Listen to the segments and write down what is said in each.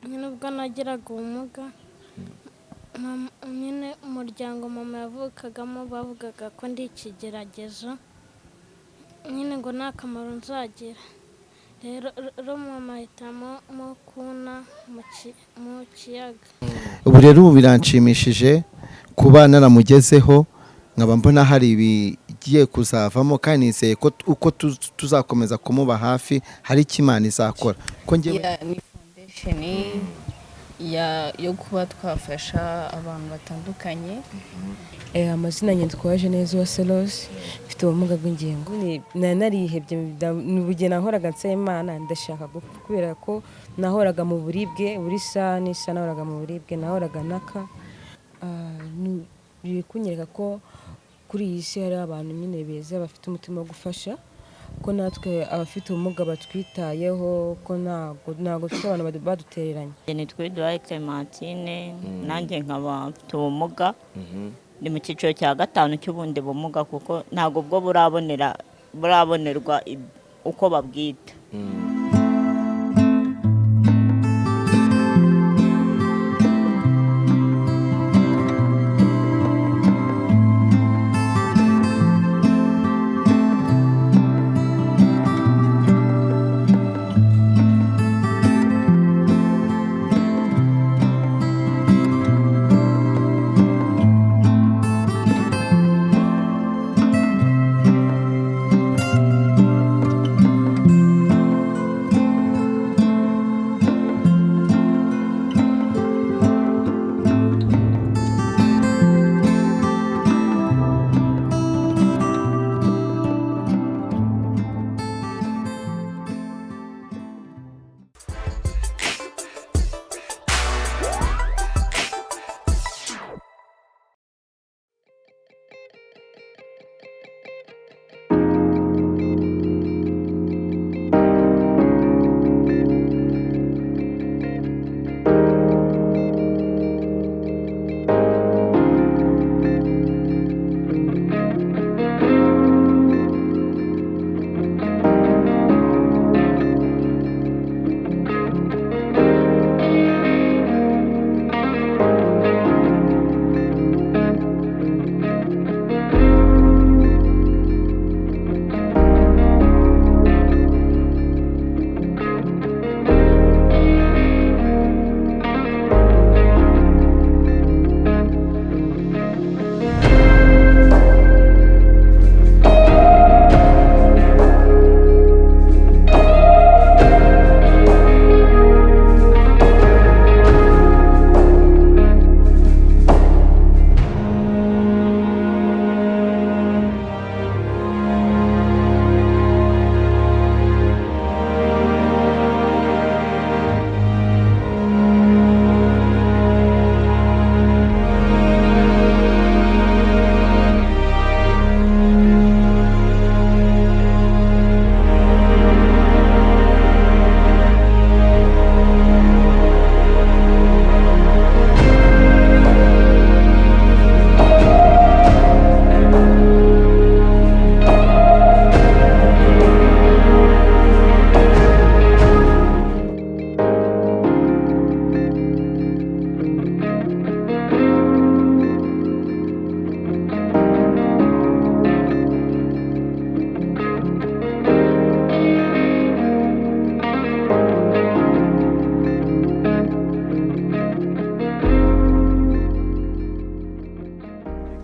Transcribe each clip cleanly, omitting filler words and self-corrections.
Nyine ubwo nagiraga ubumuga, nyine umuryango mama yavukagamo bavugaga ko ndi ikigeragezo, nyine ngo nta kamaro nzagira. Rero mama ahitamo kuna mu kiyaga. Ubu rero ubu biranshimishije kuba naramugezeho, nkaba mbona hari ibigiye kuzavamo, kandi nizeye ko uko tuzakomeza kumuba hafi hari icyo Imana izakora. Ko njyewe Ni foundation yo kuba twafasha abantu batandukanye. Amazina nyitwa neza Uwase Rose, mfite ubumuga bw'ingingo. Nari narihebye, buri gihe nahoraga nsaba Imana, ndashaka gupfa, kubera ko nahoraga mu buribwe buri saha n'isaha, nahoraga mu buribwe, nahoraga naka. Biri kunyereka ko kuri iyi si hariho abantu nyine beza bafite umutima wo gufasha, ko natwe abafite ubumuga batwitayeho, ko ntabwo dufite abantu badutereranye. Nitwa Eduard Clementine, nanjye nkaba mfite ubumuga, ndi mu cyiciro cya gatanu cy'ubundi bumuga, kuko ntabwo bwo burabonerwa uko babwita.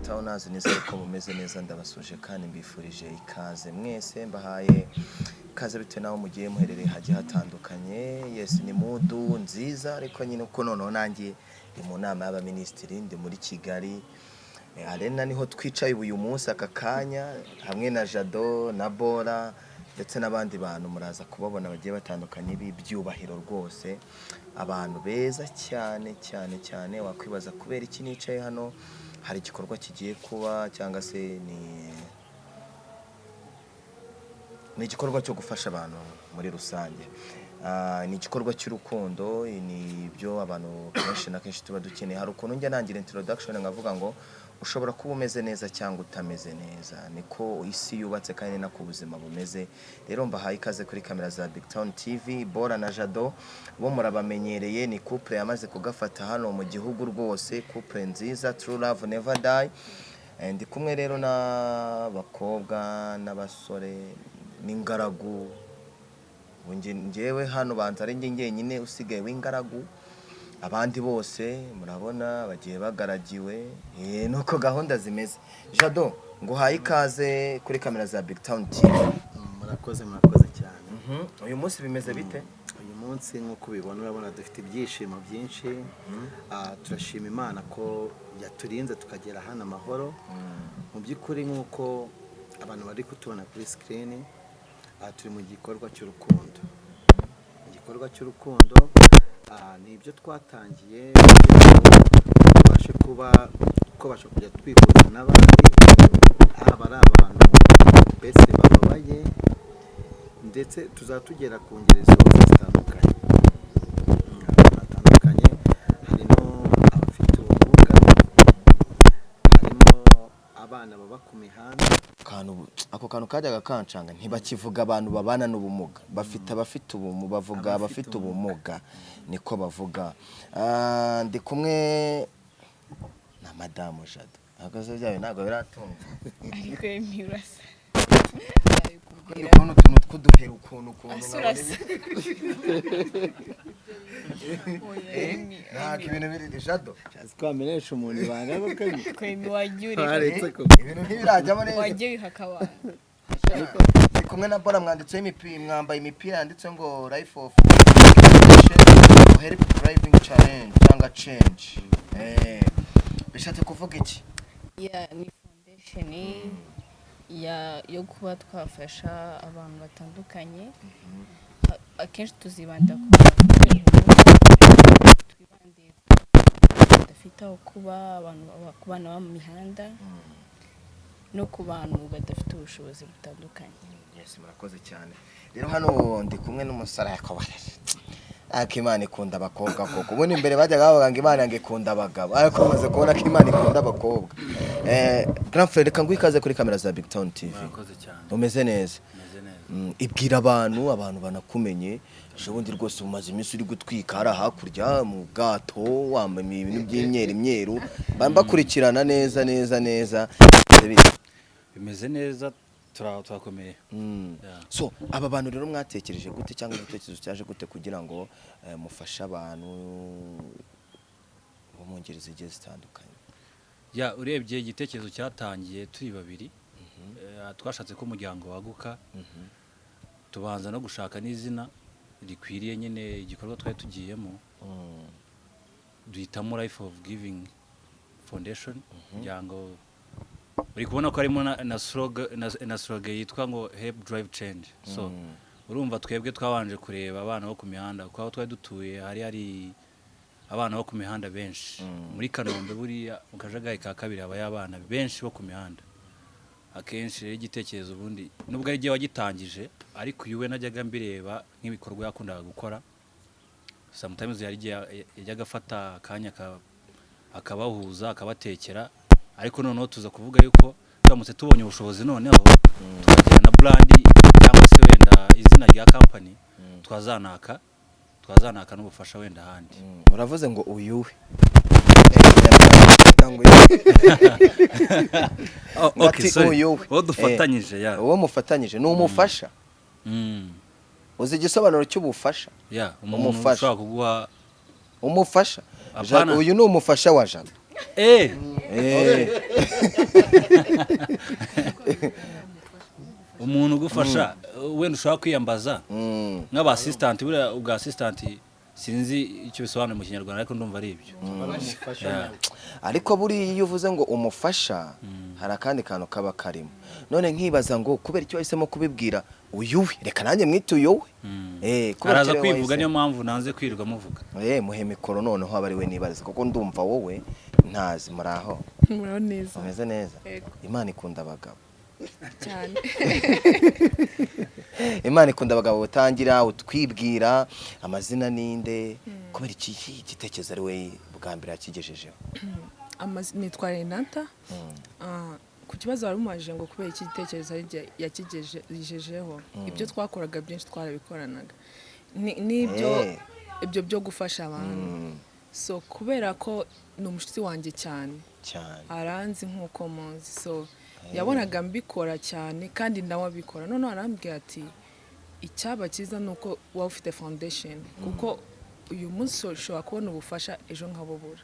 Townazi, nizere ko mumeze neza. Ndabasuje kandi mbifurije ikaze mwese, mbahaye ikaze bitewe n'aho mugiye muherereye hagiye hatandukanye. Yes, ni mood nziza, ariko nyine uko noneho nanjye ndi mu nama y'abaminisitiri, ndi muri Kigali Arena, niho twicaye uyu munsi aka kanya hamwe na Jado na Bora ndetse n'abandi bantu muraza kubabona bagiye batandukanye b'ibyubahiro rwose, abantu beza cyane cyane cyane. Wakwibaza kubera iki nicaye hano, hari igikorwa kigiye kuba cyangwa se ni igikorwa cyo gufasha abantu muri rusange. Ni igikorwa cy'urukundo, ni ibyo abantu kenshi na kenshi tuba dukeneye. Hari ukuntu njya nangira introduction nkavuga ngo Ushobora kuba umeze neza cyangwa utameze neza, niko isi yubatse kandi ni nako ubuzima bumeze. Rero mbahaye ikaze kuri kamera za Big Town TV. Bora na Jado bo murabamenyereye, ni couple yamaze kugafata hano mu gihugu rwose, couple nziza, true love never die. Ndi kumwe rero n'abakobwa n'abasore n'ingaragu. Ubu njyewe hano banza ari njye njyenyine usigaye w'ingaragu, abandi bose murabona bagiye bagaragiwe. Nuko gahunda zimeze. Jado, nguhaye ikaze kuri kamera za Big Town TV. Murakoze, murakoze cyane. Uyu munsi bimeze bite? Uyu munsi nk'uko ubibona, urabona dufite ibyishimo byinshi. Turashima Imana ko yaturinze tukagera hano amahoro. Mu by'ukuri, nk'uko abantu bari kutubona kuri screen, turi mu gikorwa cy'urukundo. Igikorwa cy'urukundo ni ibyo twatangiye kugira ngo tubashe kuba twabasha kujya twihuza n'abandi, haba ari abantu mbese bababaye, ndetse tuzaba tugera ku ngeri zose zitandukanye. Abantu batandukanye, harimo abafite ubumuga, harimo abana baba ku mihanda. Ako kantu kajyaga kancanga, ntibakivuga abantu babana n'ubumuga, bafite abafite ubumuga, bavuga abafite ubumuga, niko bavuga. Ndi kumwe na madamu Jado, ahagaze byayo ntabwo biratunga. Ariko Emi, urasa. Ndi kubona utuntu tw'uduheri ukuntu Asa nkabona urasa. Ntabwo ibintu biri Jado. Azi ko wamenyesha umuntu ibanga koko. Ariko Emi, wajya ureka. Waretse ko Ibintu ntibirajyamo neza. Wajya wiha akabanga. Ndi kumwe na Bora, mwanditseho imipira, mwambaye imipira yanditseho ngo "Life of Help Driving Challenge" cyangwa change. Bishatse kuvuga iki? Ya, ni foundation yo kuba twafasha abantu batandukanye. Akenshi tuzibanda ku bantu bafite ubumuga, twibande ku bantu badafite aho kuba, abantu ku bana baba mu mihanda no ku bantu badafite ubushobozi butandukanye. Yes, murakoze cyane. Rero hano ndi kumwe n'umusore, ariko Imana ikunda abakobwa koko. Ubundi imbere bajyaga bavuga ngo Imana ngo ikunda abagabo, ariko bamaze kubona ko Imana ikunda abakobwa. Grand frère, reka nguhe ikaze kuri kamera za Big Town TV. Murakoze cyane. Umeze neza? Meze neza. Ibwira abantu banakumenye. Ejo bundi rwose umaze iminsi uri gutwika hariya hakurya mu bwato, wambaye ibintu by'imyeru imyeru, bakurikirana neza neza neza. Bimeze neza, turakomeye. Yeah. So aba bantu rero mwatekereje gute, cyangwa igitekerezo cyaje gute kugira ngo mufashe abantu bo mu ngeri zigiye zitandukanye? Ya, urebye igitekerezo cyatangiye turi babiri. Twashatse ko umuryango waguka, tubanza no gushaka n'izina rikwiriye nyine igikorwa twari tugiyemo, duhitamo Life of Giving Foundation, kugira ngo uri kubona ko harimo na slogan yitwa ngo "Help Drive Change". So urumva twebwe twabanje kureba abana bo ku mihanda, kuko aho twari dutuye hari abana bo ku mihanda benshi. Muri Kanombe buriya mu Kajagari ka kabiri habayo abana benshi bo ku mihanda. Akenshi rero igitekerezo ubundi nubwo ari igihe wagitangije, ariko uyu we najyaga mbireba nk'ibikorwa yakundaga gukora. Sometimes yari igihe yajyaga afata akanya akabahuza, akabatekera. Ariko noneho tuza kuvuga yuko turamutse tubonye ubushobozi, noneho tukagira na brand cyangwa se wenda izina rya company, twazanaka n'ubufasha wenda ahandi. Uravuze ngo uyu we. Ngo Oh, okay, ati sorry. uyu we. Uwo dufatanyije, ya. Uwo mufatanyije ni umufasha. Uzi igisobanuro cy'ubufasha? Ya, umuntu Umufasha. ushobora kuguha Umufasha. Apana. Uyu ni umufasha wa Jado. Umuntu ugufasha wenda ushobora kwiyambaza nk'aba assistant. Buriya ubwa assistant sinzi icyo bisobanura mu Kinyarwanda, ariko ndumva ari ibyo. Yeah. Ariko buriya iyo uvuze ngo umufasha, hari akandi kantu kaba karimo. None nkibaza ngo kubera icyo wahisemo kubibwira uyu we? Reka nanjye mwite uyu we. Kubera Araza icyo kwivuga, wahisemo. niyo mpamvu nanze kwirirwa muvuga. Muhe mikoro noneho aba ari we nibariza, kuko ndumva wowe ntazi. Muraho? Muraho neza. Umeze neza? Yego. Imana ikunda abagabo. Cyane. Imana ikunda abagabo. Utangira utwibwira amazina, ninde, kubera iki gitekerezo ari we bwa mbere yakigejejeho? Nitwa Renata. Ku kibazo wari umubajije ngo kubera iki gitekerezo ari jye yakigejejeho, ibyo twakoraga byinshi twarabikoranaga. N'ibyo ibyo byo gufasha abantu. So kubera ko ni umushuti wanjye cyane, cyane, aranzi nk'uko muzi, so yabonaga mbikora cyane kandi nawe abikora. Noneho arambwira ati icyaba cyiza ni uko waba ufite foundation, kuko uyu munsi ushobora kubona ubufasha, ejo nkabubura.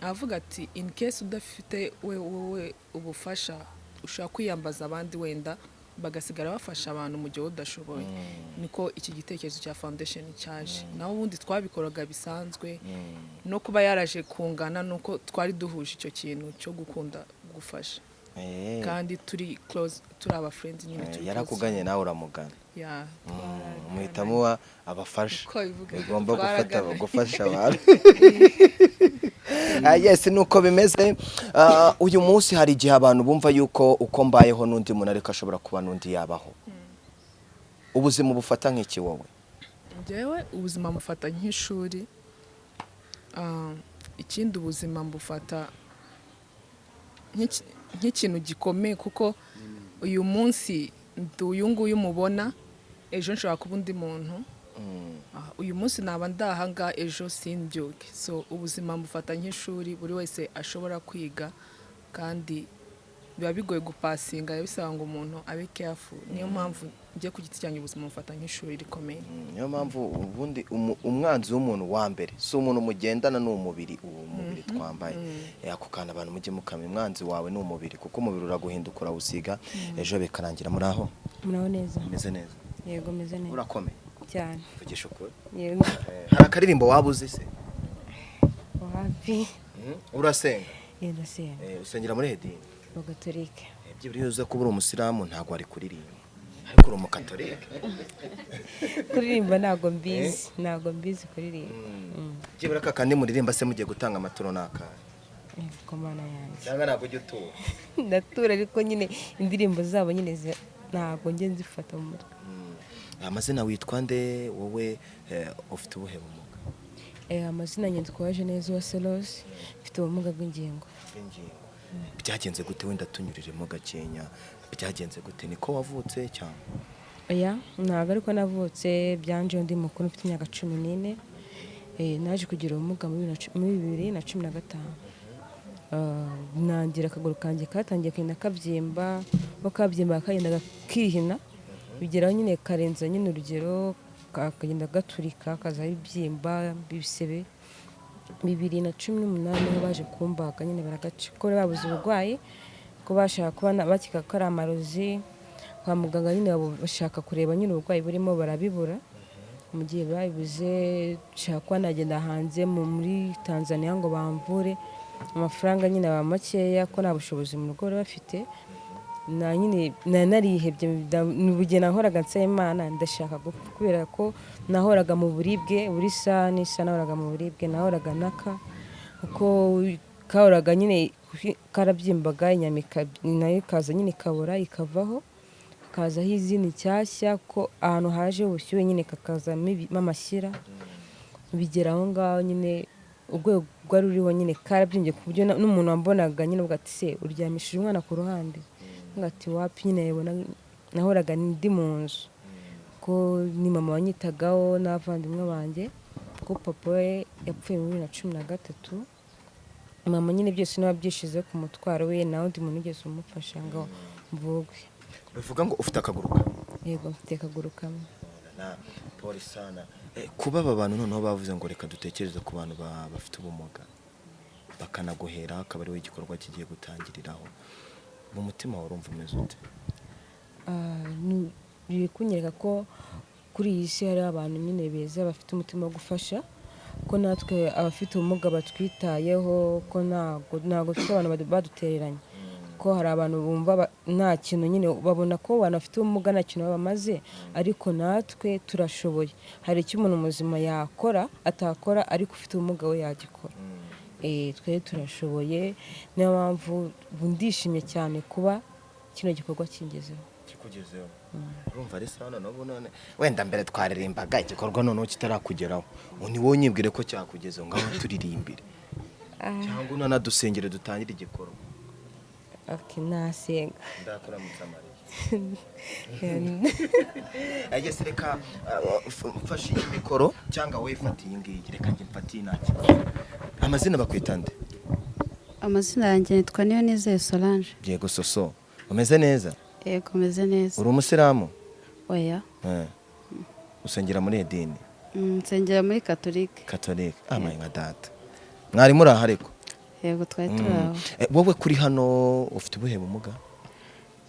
Aravuga ati in case udafite we wowe ubufasha, ushobora kwiyambaza abandi, wenda bagasigara bafasha abantu mu gihe wowe udashoboye. Niko iki gitekerezo cya foundation cyaje. Naho ubundi twabikoraga bisanzwe, no kuba yaraje kungana nuko twari duhuje icyo kintu cyo gukunda gufasha, kandi turi close, turi aba friends nyine, turi close. Yarakuganye nawe uramugana. Yeah. Muhita muba abafasha. Uko bivuga. Bigomba gufata Twaragananye. gufasha abantu. Yes, nuko bimeze. Uyu munsi hari igihe abantu bumva yuko uko mbayeho n'undi muntu ariko ashobora kuba n'undi yabaho. Ubuzima bufata nk'iki wowe? Njyewe ubuzima mufata nk'ishuri. Ikindi ubuzima mbufata nk'ikintu gikomeye, kuko uyu munsi ndi uyu nguyu mubona, ejo nshobora kuba undi muntu. Uyu munsi naba ndahanga, ejo simbyuke. So ubuzima mbufata nk'ishuri buri wese ashobora kwiga, kandi biba bigoye gupasinga, biba bisaba ngo umuntu abe careful. Niyo mpamvu njye ku giti cyanjye ubuzima mufata nk'ishuri rikomeye. Niyo mpamvu ubundi umwanzi w'umuntu wa mbere si umuntu mugendana, ni umubiri, uwo mubiri twambaye. Ako kantu abantu mujye mukamenya, umwanzi wawe ni umubiri, kuko umubiri uraguhinduka, urawusiga, ejo bikarangira. Muri aho? Muraho neza. Umeze neza? Yego, meze neza. Urakomeye? Cyane. Vugisha ukuri. Yego. Hari akaririmbo waba uzi se? Wapi. Urasenga? Yego, ndasenga. Usengera muri hedini? Mu Gatolika. Byibura iyo uza kuba uri umusilamu ntabwo wari kuririmba, ariko uri umukatolike. Kuririmba ntabwo mbizi, ntabwo mbizi kuririmba. Byibura aka kandi muririmba se mugiye gutanga amaturo ni akahe? Ku Mana yanjye. Cyangwa ntabwo ujya utura? Ndatura, ariko nyine indirimbo zabo nyine ntabwo njye nzifata mu mutwe. Amazina witwa nde wowe? Ufite ubuhe bumuga? Amazina nyitwa neza wa Selos, mfite ubumuga bw'ingingo. Bw'ingingo. Byagenze gute? Wenda tunyuriremo gakenya, byagenze gute? Niko wavutse cyangwa? Oya, ntabwo ariko navutse. Byanje undi mukuru, mfite imyaka 14. Naje kugira ubumuga muri 2015. Nangira akaguru kanjye katangiye kugenda kabyimba, aho kabyimba kagenda kihina, bigeraho nyine karenza nyine urugero, kagenda gaturika, kazaho ibibyimba ibisebe. 2018 niho baje kumbaga nyine, baragaca kuko bari babuze uburwayi, ko bashaka kuba bakeka ko ari amarozi. Kwa muganga nyine bashaka kureba nyine uburwayi burimo, barabibura. Mu gihe babibuze, nshaka kuba nagenda hanze muri Tanzania ngo bamvure, amafaranga nyine aba makeya, ko nta bushobozi mu rugo bari bafite. Na nyine nari narihebye, buri gihe nahoraga nsaba Imana, ndashaka gupfa, kubera ko nahoraga mu buribwe buri saha n'isaha, nahoraga mu buribwe, nahoraga naka, kuko kahoraga nyine karabyimbaga, inyama nayo ikaza nyine ikabora ikavaho, hakazaho izindi nshyashya, ko ahantu haje ubushyuhe nyine kakazamo amashyira. Bigera aho ngaho nyine urwego rwari ruriho nyine karabyimbye, ku buryo n'umuntu wambonaga nyine avuga ati: "Se uryamishije umwana ku ruhande?" Nkavuga ati: "Wapi." Nyine yabona nahoraga ndi mu nzu, ko ni mama wanyitagaho n'abavandimwe banjye, ko papa we yapfuye muri 2013. Mama nyine byose niwe wabyishyize ku mutwaro we, nta wundi muntu wigeze umufasha ngo mvugwe. Bivuga ngo ufite akaguru kamwe? Yego, mfite akaguru kamwe. Na pole sana. Kuba aba bantu noneho bavuze ngo reka dutekereze ku bantu bafite ubumuga, bakanaguhera akaba ariwe igikorwa kigiye gutangiriraho, mu mutima wawe urumva umeze ute? Biri kunyereka ko kuri iyi si hariho abantu nyine beza bafite umutima wo gufasha, ko natwe abafite ubumuga batwitayeho, ko ntabwo dufite abantu badutereranye, ko hari abantu bumva nta kintu nyine babona, ko abantu bafite ubumuga nta kintu bamaze, ariko natwe turashoboye. Hari icyo umuntu muzima yakora atakora, ariko ufite ubumuga we yagikora. Twe turashoboye, niyo mpamvu ubu ndishimye cyane kuba kino gikorwa kingezeho. Kikugezeho, urumva ari sawa. Noneho ubu none wenda mbere twaririmbaga igikorwa noneho kitarakugeraho, ubu ni wowe unyibwire ko cyakugezeho, ngaho turirimbire. Cyangwa unanadusengere dutangire igikorwa. Okay, nasenga. Ndakuramutsa Mariya. Agese reka mfashe iyi mikoro, cyangwa wowe fata iyi ngiyi, reka njye mfate iyi, nta kibazo. Amazina bakwita nde? Amazina yanjye nitwa Niyonizeye Solange. Yego Soso, umeze neza? Yego, meze neza. Uri umusilamu? Oya. Usengera muri edini? Nsengera muri Katolike. Katolike, amaye nka data. Mwari muri aha ariko? Yego, twari turi aho. Wowe kuri hano ufite ubuhe bumuga?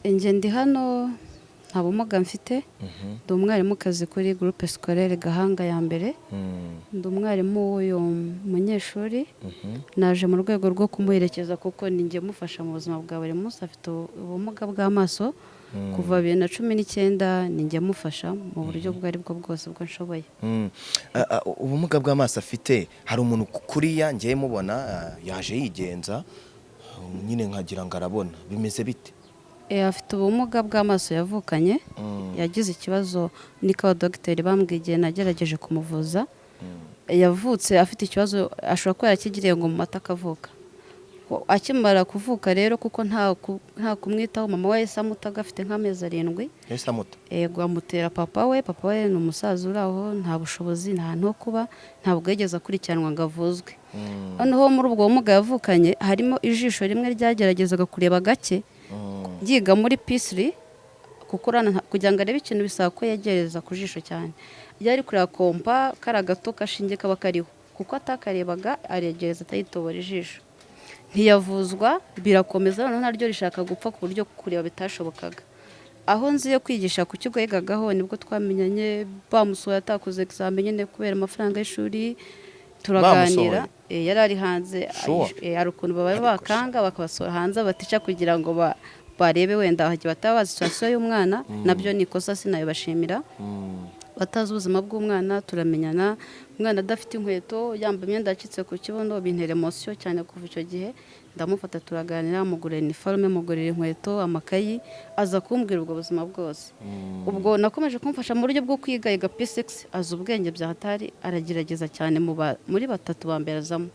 Njye ndi hano nta bumuga mfite. Ndi umwarimukazi kuri Groupe Scolaire Gahanga ya mbere. Ndi umwarimu w'uyu munyeshuri. Naje mu rwego rwo kumuherekeza kuko ni njye mufasha mu buzima bwa buri munsi. Afite ubumuga bw'amaso kuva 2019, ni njye mufasha mu buryo ubwo ari bwo bwose ubwo nshoboye. Ubumuga bw'amaso afite, hari umuntu kuriya ngiye mubona, yaje yigenza nyine nkagira ngo arabona, bimeze bite? Afite ubumuga bw'amaso yavukanye. Yagize ikibazo, niko abadogiteri bambwiye igihe nagerageje kumuvuza. Yavutse afite ikibazo, ashobora kuba yarakigiriye ngo mu mata akavuka. Akimara kuvuka rero, kuko nta kumwitaho, mama we yahise amutaga afite nk'amezi 7. Yahise amuta? Yego, amutera papa we. Papa we ni umusaza uri aho, nta bushobozi, nta hantu ho kuba, ntabwo yigeze akurikiranwa ngo avuzwe. Noneho muri ubwo bumuga yavukanye harimo ijisho rimwe ryageragezaga kureba gake. Yiga muri P3, kuko kugira ngo arebe ikintu bisaba ko yegereza ku jisho cyane. Iyo ari kureba kompa, kari agato gashinge kaba kariho, kuko atakarebaga aregereza atayitobora ijisho. Ntiyavuzwa, birakomeza, noneho naryo rishaka gupfa ku buryo kureba bitashobokaga. Aho nziye kwigisha ku kigo yigagaho nibwo twamenyanye, bamusohoye atakoze examen nyine kubera amafaranga y'ishuri, turaganira. Bamusohoye? Yari ari hanze. Sure. Hari ukuntu babaye Ariko bakanga bakabasohora hanze batica kugira ngo barebe wenda hagiye bataba bazi situation y'umwana. Nabyo ni ikosa, sinabibashimira. Batazi ubuzima bw'umwana. Turamenyana, umwana adafite inkweto, yambaye imyenda yacitse ku kibuno, bintera émotion cyane. Kuva icyo gihe ndamufata turaganira, mugurira iniforume, mugurira inkweto, amakayi, aza kumbwira ubwo buzima bwose. Ubwo nakomeje kumufasha mu buryo bwo kwiga, yiga P6, azi ubwenge bya hatari, aragerageza cyane, muri batatu ba mbere azamo.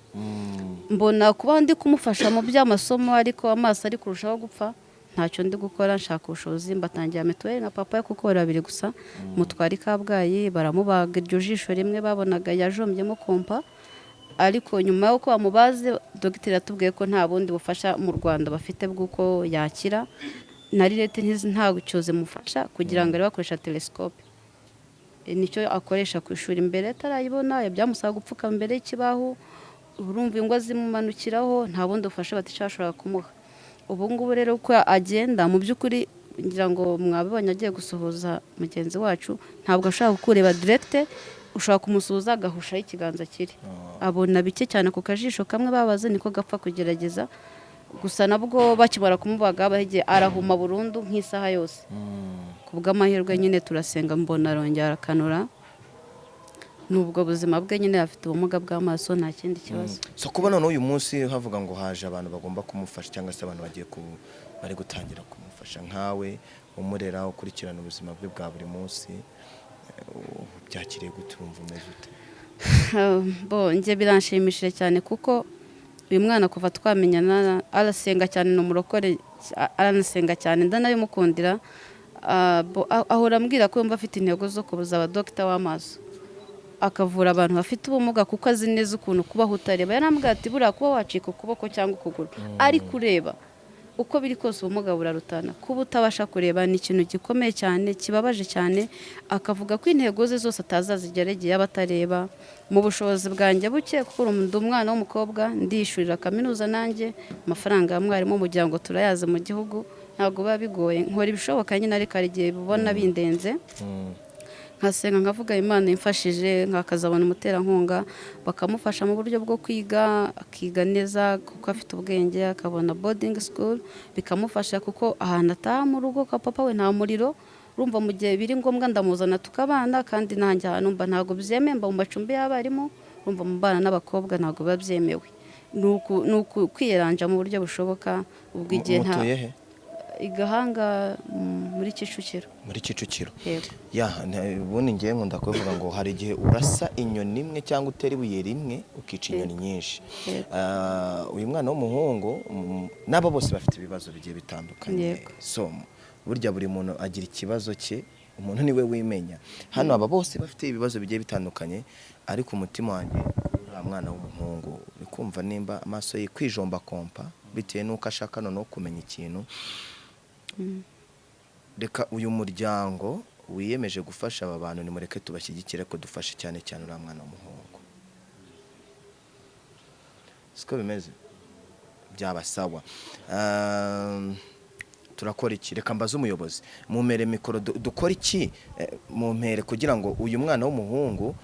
Mbona kuba ndi kumufasha mu by'amasomo ariko amaso ari kurushaho gupfa, ntacyo ndi gukora. Nshaka ubushobozi, mbatangira mituweli na papa we kuko bari babiri gusa, mutwara i Kabgayi, baramubaga iryo jisho rimwe babonaga yajombyemo kompa. Ariko nyuma y'uko bamubaze, dogiteri yatubwiye ko nta bundi bufasha mu Rwanda bafite bw'uko yakira, na lunettes nta cyo zimufasha, kugira ngo arebe akoresha telescope. Nicyo akoresha ku ishuri. Mbere atarayibona byamusaba gupfukama imbere y'ikibaho, urumva ingwa zimumanukiraho, nta bundi bufasha batisha kumuha. Ubu ngubu rero uko agenda, mu by'ukuri ngira ngo mwabibonye agiye gusuhuza mugenzi wacu, ntabwo ashobora kukureba direct. Ushobora kumusuhuza agahushaho ikiganza kiri, abona bike cyane ku kajisho kamwe babaze niko gapfa kugerageza gusa. Nabwo bakimara kumubaga habaho igihe arahuma burundu nk'isaha yose. Ku bw'amahirwe nyine turasenga, mbona arongera arakanura. Ni ubwo buzima bwe nyine, afite ubumuga bw'amaso, nta kindi kibazo. So kuba none uyu munsi havuga ngo haje abantu bagomba kumufasha, cyangwa se abantu bagiye bari gutangira kumufasha, nkawe umurera, ukurikirana ubuzima bwe bwa buri munsi, byakiriye gute? Urumva umeze ute? Bo njye biranshimishije cyane, kuko uyu mwana kuva twamenyana arasenga cyane, ni umurokore, aranasenga cyane, ndanabimukundira. Ahora ambwira ko yumva afite intego zo kuzaba dogita w'amaso, akavura abantu bafite ubumuga, kuko azi neza ukuntu kubaho utareba. Yarambwira ati buriya kuba wacika ukuboko cyangwa ukuguru ariko ureba, uko biri kose ubumuga burarutana. Kuba utabasha kureba ni ikintu gikomeye cyane, kibabaje cyane. Akavuga ko intego ze zose atazazigera igihe yaba atareba. Mu bushobozi bwanjye buke, kuko ndi umwana w'umukobwa, ndishyurira kaminuza nanjye, amafaranga ya mwarimu umuryango turayazi mu gihugu, ntabwo biba bigoye. Nkora ibishoboka nyine, ariko hari igihe bibona bindenze, nkasenga nkavuga Imana imfashije nkakazabona umuterankunga bakamufasha mu buryo bwo kwiga, akiga neza kuko afite ubwenge, akabona boarding school bikamufasha, kuko ahantu ataha mu rugo kwa papa we nta muriro. Urumva mu gihe biri ngombwa ndamuzana tukabana, kandi nanjye ahantu mba ntabwo byemewe, mba mu macumbi y'abarimu. Urumva mu bana n'abakobwa ntabwo biba byemewe. Ni ukwiyeranja mu buryo bushoboka ubwo igihe nta Mutuye he? I Gahanga, muri Kicukiro. Muri Kicukiro. Yego. Ya, ubundi ngewe nkunda kubivuga ngo hari igihe urasa inyoni imwe cyangwa utera ibuye rimwe ukica inyoni nyinshi. Yego. Ah, uyu mwana w'umuhungu, n'abo bose bafite ibibazo bigiye bitandukanye. So burya buri muntu agira ikibazo cye, umuntu niwe wimenya. Hano aba bose bafite ibibazo bigiye bitandukanye, ariko umutima wanjye uriya mwana w'umuhungu uri kumva nimba amaso ye kwijomba kompa bitewe n'uko ashaka noneho kumenya ikintu. Reka uyu muryango wiyemeje gufasha aba bantu, nimureke tubashyigikire, ko dufashe cyane cyane uriya mwana w'umuhungu. Siko bimeze? Byaba sawa. Turakora iki? Reka mbaze umuyobozi, mumpere mikoro. Dukora iki? Mumpere kugira ngo uyu mwana w'umuhungu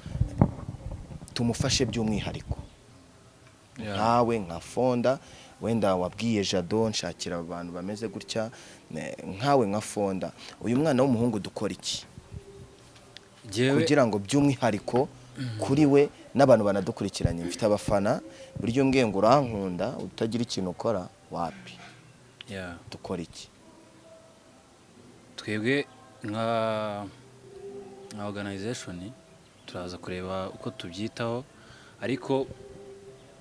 tumufashe by'umwihariko. Nkawe nka founder, wenda wabwiye Jado nshakira abantu bameze gutya, nkawe nka founder, uyu mwana w'umuhungu dukora iki kugira ngo by'umwihariko kuri we n'abantu banadukurikiranye? Mfite abafana, buryo umbwiye ngo urankunda utagira ikintu ukora, wapi. Dukora iki? Twebwe nka organization turaza kureba uko tubyitaho, ariko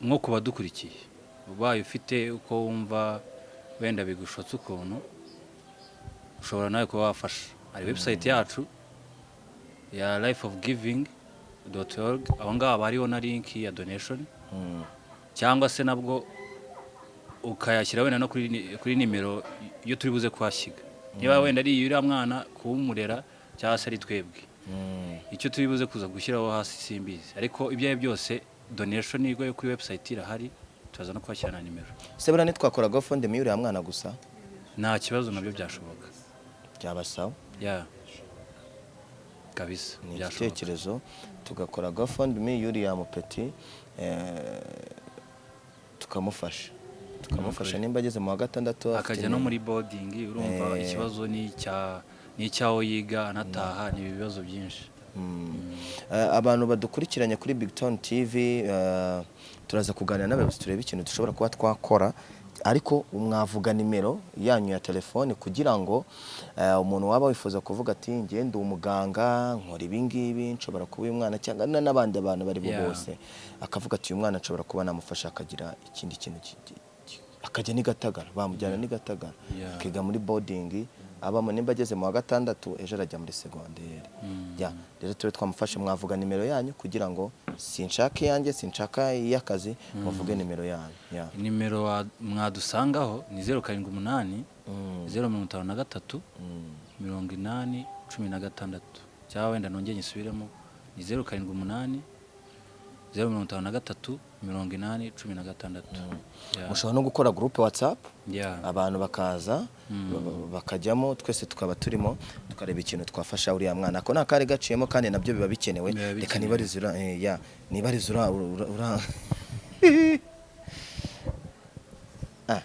nko ku badukurikiye, ubaye ufite uko wumva wenda bigushotse ukuntu ushobora nawe kuba wafasha, hari website yacu ya lifeofgiving.org. Aho ngaho haba hariho na link ya donation, cyangwa se nabwo ukayashyira wenda no kuri nimero iyo turi buze kuhashyiga, niba wenda ari uriya mwana kuwumurera cyangwa se ari twebwe, icyo turi buze kuza gushyiraho hasi simbizi, ariko ibyo ari byo byose donation yo kuri website irahari, turaza no kuhashyira na nimero. Se buriya ntitwakora GoFundMe y'uriya mwana gusa? Nta kibazo, nabyo byashoboka. Byaba sawa. Ya, kabisa. Ni Byashoboka. igitekerezo, tugakora GoFundMe y'uriya mupeti, tukamufasha nimba ageze mu wa gatandatu afite Akajya no muri boarding, urumva ikibazo ni icya ni icy'aho yiga anataha, ni ibibazo byinshi. Abantu badukurikiranye kuri Big Town TV, turaza kuganira n'abayobozi turebe ikintu dushobora kuba twakora, ariko mwavuga nimero yanyu ya telefone kugira ngo umuntu waba wifuza kuvuga ati ngiye ndi umuganga, nkora ibi ngibi, nshobora kuba uyu mwana cyangwa n'abandi bantu bari bo bose, akavuga ati uyu mwana nshobora kuba namufasha akagira ikindi kintu akajya n'i Gatagara, bamujyana n'i Gatagara, akiga muri boarding abamo, nimba ageze mu wa gatandatu ejo arajya muri segonderi. Ya, rero tube twamufashe. Mwavuga nimero yanyu kugira ngo, sinshaka iyanjye, sinshaka iy'akazi, muvuge nimero yanyu ya. Nimero mwadusangaho ni 078 053 80 16, cyangwa wenda nongeye nyisubiremo, ni 078 053 80 16. Yeah. Mushobora no gukora groupe WhatsApp, abantu bakaza bakajyamo, twese tukaba turimo, tukareba ikintu twafasha uriya mwana. Ako ni akari gaciyemo, kandi nabyo biba bikenewe. Biba Reka bikenewe. nibarize ura, ya, nibarize ura, ura. Ah,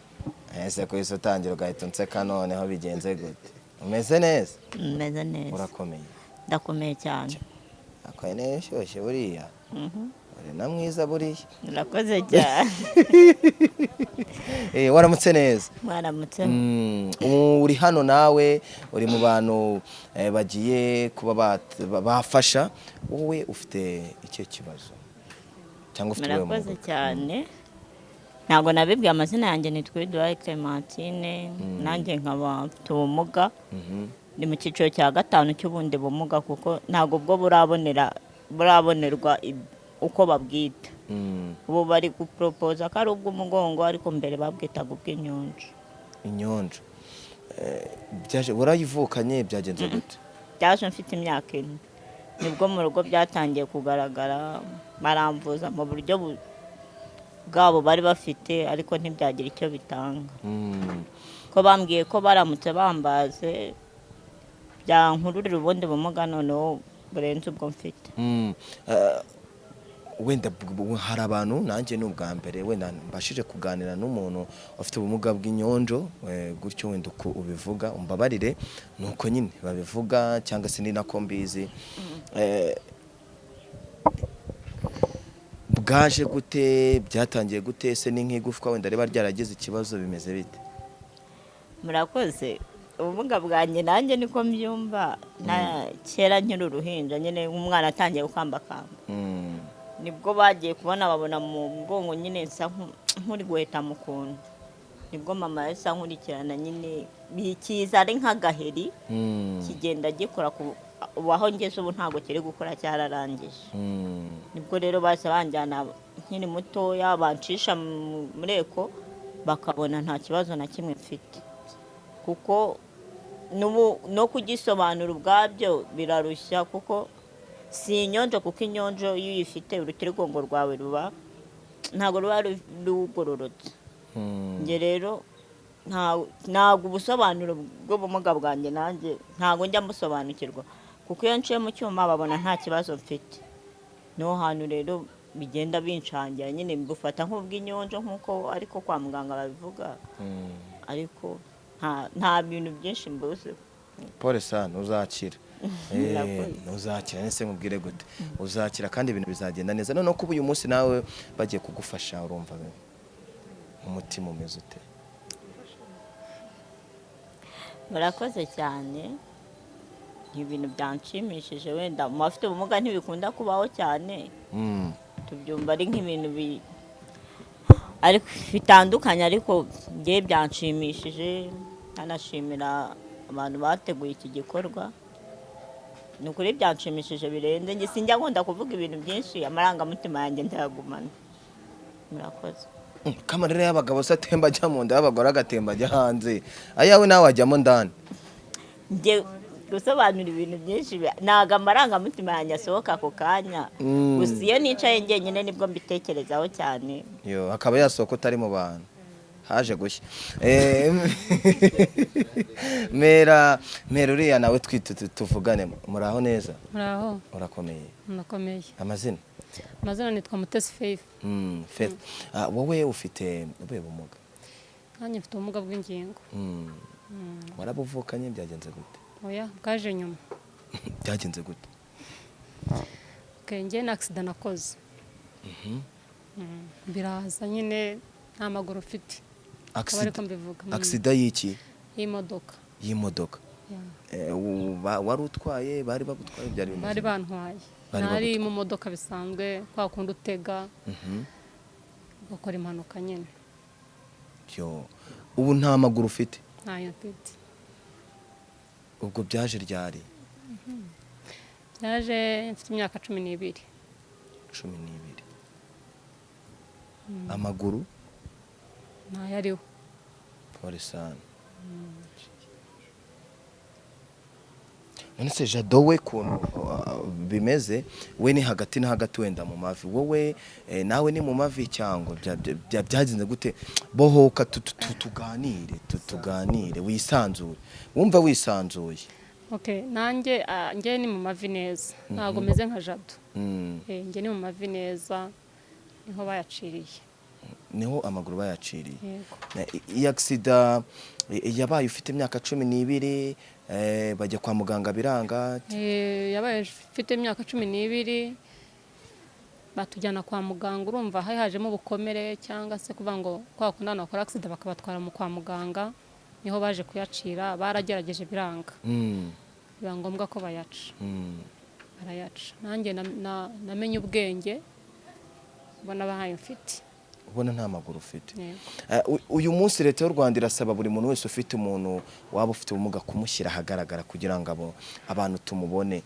ese ku isi utangira ugahita unseka, noneho bigenze gute? Umeze neza? Meze neza. Urakomeye? Ndakomeye cyane. Akoye neza, ishyushye buriya. Uri na mwiza buriya. Urakoze cyane. Waramutse neza. Mwaramutse. Uri hano nawe uri mu bantu bagiye kuba bafasha. Wowe ufite ikihe kibazo cyangwa ufite uwuhe Murakoze mugambi? cyane. Ntabwo nabibwiye amazina yanjye, nitwa Iduhaye Clementine, nanjye nkaba mfite ubumuga. Ni mu cyiciro cya gatanu cy'ubundi bumuga, kuko ntabwo ubwo burabonerwa uko babwita. Ubu bari guporopoza ko ari ubw'umugongo, ariko mbere babwitaga ubw'inyonjo. Inyonjo. Byaje warayivukanye? Byagenze gute? Byaje mfite imyaka 4, nibwo mu rugo byatangiye kugaragara, baramvuza mu buryo bwabo bari bafite, ariko ntibyagira icyo bitanga, ko bambwiye ko baramutse bambaze byankururira ubundi bumuga noneho burenze ubwo mfite. Wenda hari abantu, nanjye ni ubwa mbere wenda mbashije kuganira n'umuntu ufite ubumuga bw'inyonjo, gutyo wenda uko ubivuga umbabarire, ni uko nyine babivuga cyangwa se ni nako mbizi. Bwaje gute? Byatangiye gute? Se ni nk'igufwa wenda riba ryaragize ikibazo? Bimeze bite? Murakoze. Ubumuga bwanjye nanjye niko mbyumva. Na kera nkiri uruhinja nyine, nk'umwana atangiye gukambakamba, nibwo bagiye kubona babona mu mugongo nyine nsa nk'uri guheta mu kuntu. Nibwo mama yahise ankurikirana nyine, kiza ari nk'agaheri, kigenda gikora ku ubu aho ngeze ubu ntabwo kiri gukora, cyararangije. Nibwo rero bahise banjyana nkiri mutoya, bancisha muri echo, bakabona nta kibazo na kimwe mfite, kuko n'ubu no kugisobanura ubwabyo birarushya, kuko si inyonjo, kuko inyonjo iyo uyifite urutirigongo rwawe ruba ntabwo ruba rugororotse. Njye rero ntabwo ubusobanuro bw'ubumuga bwanjye nanjye ntabwo njya mbusobanukirwa, kuko iyo nciye mu cyuma babona nta kibazo mfite. Niho hantu rero bigenda binshangira nyine, mbufata nk'ubw'inyonjo nk'uko ariko kwa muganga babivuga, ariko nta bintu byinshi mbuzi. Pole sana, uzakira. Murakoze. Uzakira nese nkubwire gute? Uzakira kandi ibintu bizagenda neza. Noneho kuba uyu munsi nawe bagiye kugufasha, urumva umutima umeze ute? Murakoze cyane, ni ibintu byanshimishije. Wenda mu bafite ubumuga ntibikunda kubaho cyane, tubyumva ari nk'ibintu ariko bitandukanye, ariko njye byanshimishije. Nkanashimira abantu bateguye iki gikorwa. Ni ukuri byanshimishije birenze. Njye sinjya nkunda kuvuga ibintu byinshi, amarangamutima yanjye ndayagumana. Murakoze. Kamarira y'abagabo se atemba ajya mu nda, y'abagore agatemba ajya hanze, ayawe nawe ajyamo ndani? Njye gusobanura ibintu byinshi ntabwo amarangamutima yanjye asohoka ako kanya. Gusa iyo nicaye njyenyine nibwo mbitekerezaho cyane. Yo akaba yasohoka utari mu bantu, haje gushya. Mera mera uriya nawe twite tuvugane. Muraho neza? Muraho. Urakomeye? Murakomeye. Amazina? Amazina nitwa Mutesi Faith. Faith. Wowe ufite ubuhe bumuga? Nanjye mfite ubumuga bw'ingingo. Warabuvukanye? Byagenze gute? Oya, bwaje nyuma. Byagenze gute? Okay, njye ni accident nakoze. Biraza nyine nta maguru mfite. Akaba ariko mbivuga. Accident y'iki? Y'imodoka. Y'imodoka? Yeah. Wari utwaye? Bari bagutwaye? Byari bimeze Bari bite? bantwaye. Bari Nari bagutwaye. mu modoka bisanzwe, kwa kundi utega ugakora impanuka nyine. Yo, ubu nta maguru ufite? Ntayo mfite. Ubwo byaje ryari? Byaje mfite imyaka 12. 12, amaguru Ntayo ariho. Pole sana. None se Jado we kuntu bimeze, we ni hagati na hagati, wenda mu mavi, wowe nawe ni mu mavi cyangwa byagenze gute? Bohoka, tuganire, tuganire wisanzuye, wumva wisanzuye. Okay, nanjye njye ni mu mavi neza, ntabwo meze nka Jado. Njye ni mu mavi neza, niho bayaciriye. Niho amaguru bayaciriye? Yego. Iyi accident yabaye ufite imyaka 12, bajya kwa muganga biranga? Yabaye mfite imyaka 12, batujyana kwa muganga. Urumva hari hajemo ubukomere cyangwa se kuvuga ngo kwa kundi abantu bakora accident bakabatwara mu kwa muganga, niho baje kuyacira. Baragerageje biranga, biba ngombwa ko bayaca. Barayaca, nanjye namenye ubwenge mbona bahaye mfite. Ubona nta maguru ufite? Yego. Uyu munsi Leta y'u Rwanda irasaba buri muntu wese ufite umuntu waba ufite ubumuga kumushyira ahagaragara kugira ngo abo abantu tumubone,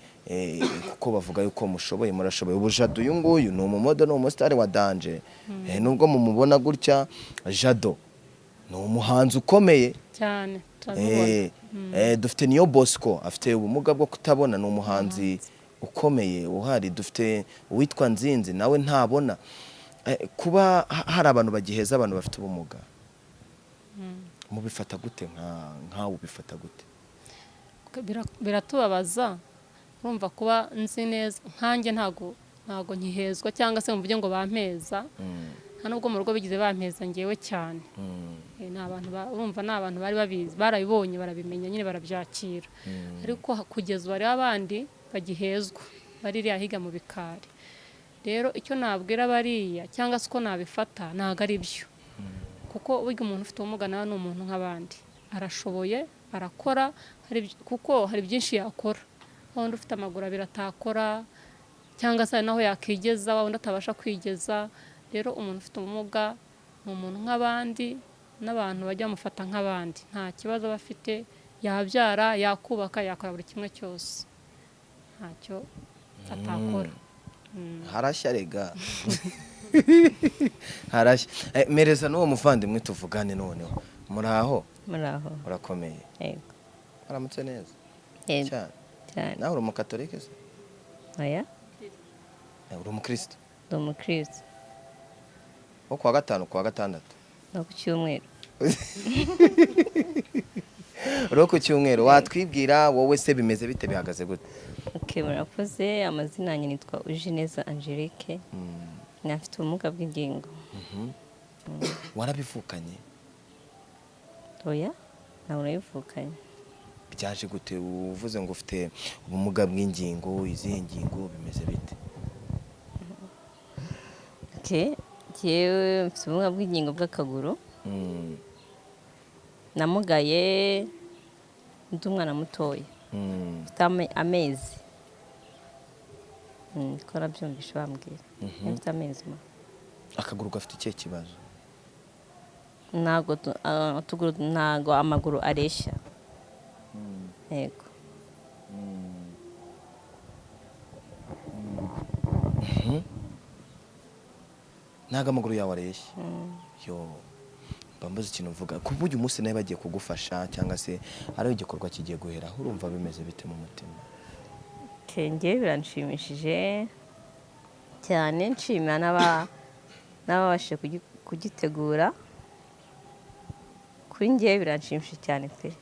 kuko bavuga yuko mushoboye, murashoboye. Ubu Jado uyu nguyu ni umumodel, ni umusitari wa danger. Nubwo mumubona gutya, Jado ni umuhanzi ukomeye. Cyane, turabibona. Dufite Niyo Bosco, afite ubumuga bwo kutabona, ni umuhanzi ukomeye uhari. Dufite uwitwa Nzinzi, nawe ntabona. Kuba hari abantu bagiheza abantu bafite ubumuga, mubifata gute? Nkawe ubifata gute? Biratubabaza. Urumva kuba nzi neza nkanjye ntago nkihezwa cyangwa se mvuge ngo bampeza, nta nubwo mu rugo bigize bampeza ngewe cyane. Ni abantu urumva ni abantu bari babizi, barabibonye, barabimenya nyine, barabyakira. Ariko kugeza ubu hariho abandi bagihezwa bari iriya higa mu bikari. Rero icyo nabwira bariya cyangwa se uko nabifata, ntabwo ari byo, kuko burya umuntu ufite ubumuga nawe ni umuntu nk'abandi. Arashoboye, arakora, kuko hari byinshi yakora. Wa wundi ufite amaguru abiri atakora, cyangwa se hari n'aho yakigeza wa wundi atabasha kwigeza. Rero umuntu ufite ubumuga ni umuntu nk'abandi, n'abantu bajya bamufata nk'abandi, nta kibazo aba afite, yabyara, yakubaka, yakora buri kimwe cyose, ntacyo atakora. Harashya rega, harashya. Mereza n'uwo muvandimwe tuvugane noneho. Muraho? Muraho. Urakomeye? Yego. Aramutse neza? Yego. Cyane? Cyane. Nawe uri umukatolike se? Oya. Uri umukristo? Ndi umukristo. Wo kuwa gatanu, kuwa gatandatu? No ku cyumweru. Uri ku cyumweru. Watwibwira wowe se bimeze bite, bihagaze gute? Okay, murakoze. Amazina yanjye nitwa Ujineza Angelique. Nafite ubumuga bw'ingingo. Warabivukanye? Oya, ntabwo nabivukanye. Byaje gute? Uvuze ngo ufite ubumuga bw'ingingo, izihe ngingo, bimeze bite? Okay, njyewe mfite ubumuga bw'ingingo bw'akaguru. Namugaye ndi umwana mutoya. Mfite amezi. Ko nabyumvishe bambwira. Mfite amezi ma. Akaguru gafite ikihe kibazo? Ntago utuguru, ntago amaguru areshya. Yego. Ntago amaguru yawe areshya. Yo, mba mbuze ikintu mvuga. Ku buryo umunsi nawe bagiye kugufasha cyangwa se ari igikorwa kigiye guhera, urumva bimeze bite mu mutima? Njye biranshimishije cyane, nshimira n'ababashije kugitegura. Kuri njye biranshimishije cyane pe.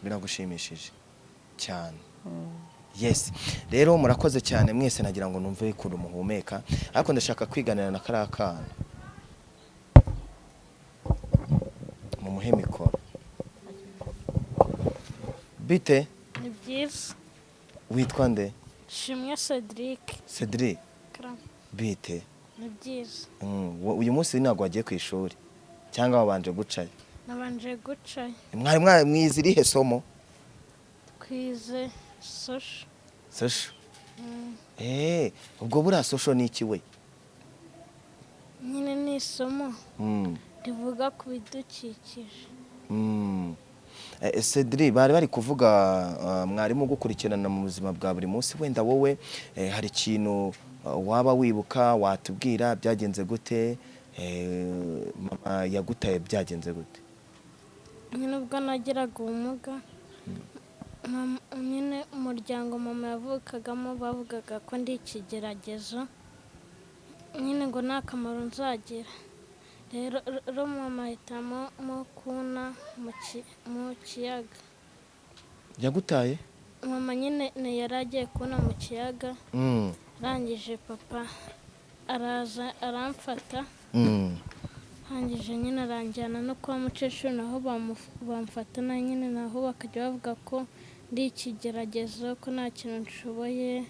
Biragushimishije cyane. Yes. Rero murakoze cyane mwese, nagira ngo numve ukuntu muhumeka, ariko ndashaka kwiganira na kariya kana. Mumuhe mikoro. Bite? Ni byiza. Witwa nde? Shimwe Cedric. Cedric? Bite? Ni byiza. Uyu munsi ntabwo wagiye ku ishuri cyangwa wabanje gucayo? Nabanje gucayo. Mwari mwize irihe somo? Twize social. Social? Ubwo buriya social ni iki we? Nyine ni isomo rivuga ku bidukikije. Cedric, bari kuvuga mwarimu gukurikirana mu buzima bwa buri munsi, wenda wowe hari ikintu waba wibuka watubwira byagenze gute? Mama yagutaye byagenze gute? Nyine ubwo nagiraga ubumuga, nyine umuryango mama yavukagamo bavugaga ko ndi ikigeragezo, nyine ngo nta kamaro nzagira. Rero mama ahitamo kuna mu kiyaga. Yagutaye? Mama nyine yari agiye kuna mu kiyaga, arangije papa araza aramfata. Arangije nyine aranjyana no kwa mukecuru, naho bamufata na nyine naho bakajya bavuga ko ndi ikigeragezo, ko nta kintu nshoboye.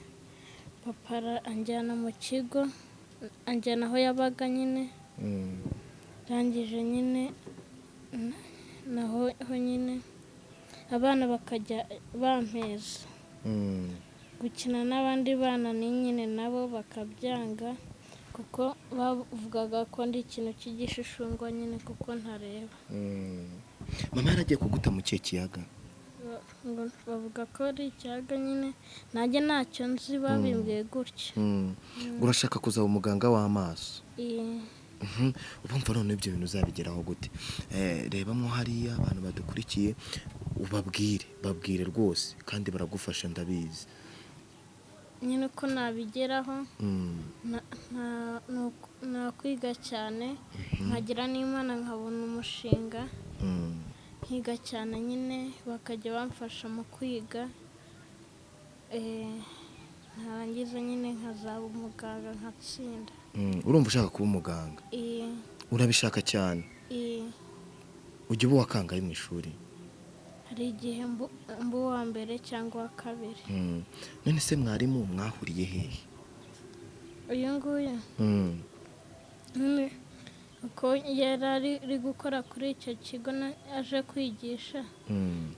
Papa anjyana mu kigo, anjyana aho yabaga nyine. Arangije nyine naho nyine abana bakajya bampeza gukina n'abandi bana, ni nyine nabo bakabyanga kuko bavugaga ko ndi ikintu cy'igishishungwa nyine kuko ntareba. Mama yaragiye kuguta mu kihe kiyaga? Bavuga ko ari ikiyaga nyine, nanjye ntacyo nzi, babimbwiye gutya. Urashaka kuzaba umuganga w'amaso? Urumva none ibyo bintu uzabigeraho gute? Reba mwo hariya abantu badukurikiye, ubabwire, babwire rwose kandi baragufasha ndabizi. Nyine uko nabigeraho nakwiga cyane, nkagira n'Imana nkabona umushinga, nkiga cyane nyine bakajya bamfasha mu kwiga, nkarangiza nyine nkazaba umuganga nkatsinda. Urumva ushaka kuba umuganga? Urabishaka cyane? Ujya uba wakangaye mu ishuri? Hari igihe mba uwa mbere cyangwa uwa kabiri. None se mwarimu mwahuriye hehe? Uyu nguyu nyine Uko yari ari gukora kuri icyo kigo aje kwigisha,